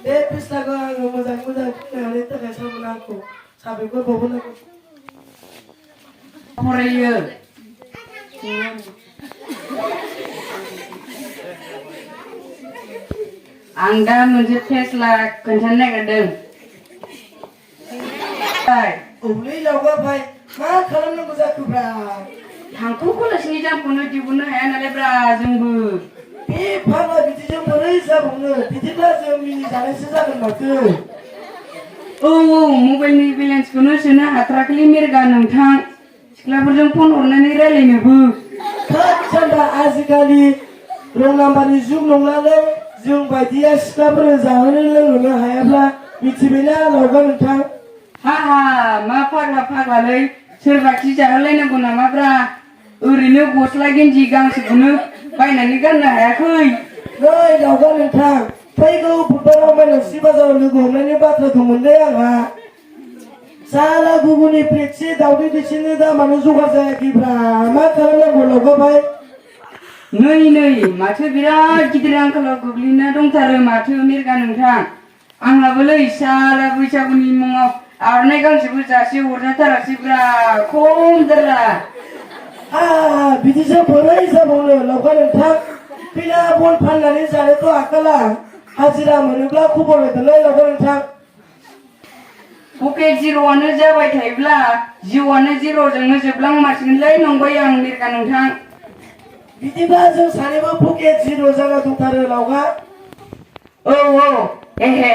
बे फिस्लाखौ आङो मोजां फुननायनि थाखाय सारमोनखौ साबायखर बावहरनांगौ फरायो आं दा मोनसे फेस्ला खोन्थानो नागिरदों औलै लावगा भाई मा खालामनांगौ जाखोब्रा थांखु कलेजनि दामखौनो दिहुननो हाया नालाय ब्रा जोंबो बे फाग्ला बिदिजों बोरै जाबावनो बिदिब्ला जों मिनि जानायसो जागोन माथो औ मबाइलनि बेलेन्सखौनो सोनो हाथाराखैलै मेरगा नोंथां सिख्लाफोरजों फन हरनानै रायलायनोबो सानदा आजिखालि रं नाम्बारनि जुग नंलालै जों बायदिया सिख्लाफोरनो जाहोनो लोंहोनो हायाब्ला मिथिबायना लावगा नोंथां हा मा फाग्लालै सोरबाखि जाहोलायनांगौ नामाब्रा ओरैनो गस्ला गेन्जि गांसेखौनो बायनानै गाननो हायाखै नै लावगा नोंथां फैगौ बुधबाराव माइनावस्रि बाजाराव लोगो हमनायनि बाथ्रा दंमोनलै आंहा साला गुबुननि प्लेटसे दावदै दैसेनि दामानो जगार जायाखैब्रा मा खालामनांगौ लावगा भाई नै माथो बिराद गिदिर आंखालाव गोग्लैना दंथारो माथो मेरगा नोंथां आंहाबोलै साला बैसागुनि मुङाव आर'नाइ गांसेबो जासे हरजाथारासैब्रा खम जारला बिदिसो बोरै जाबावनो लावगा नोंथां फैला बन फाननानै जानोथ' हाखाला हाजिरा मोनोब्ला खबर होदोलै लावगा नोंथां पकेट जिर'आनो जाबाय थायोब्ला जिउआनो जिर'जोंनो जोबलांमारसिगोनलै नंबाय आं मेरगा नोंथां बिदिब्ला जों सानैबो पकेट जिर' जाना दंथारो लावगा औ एहे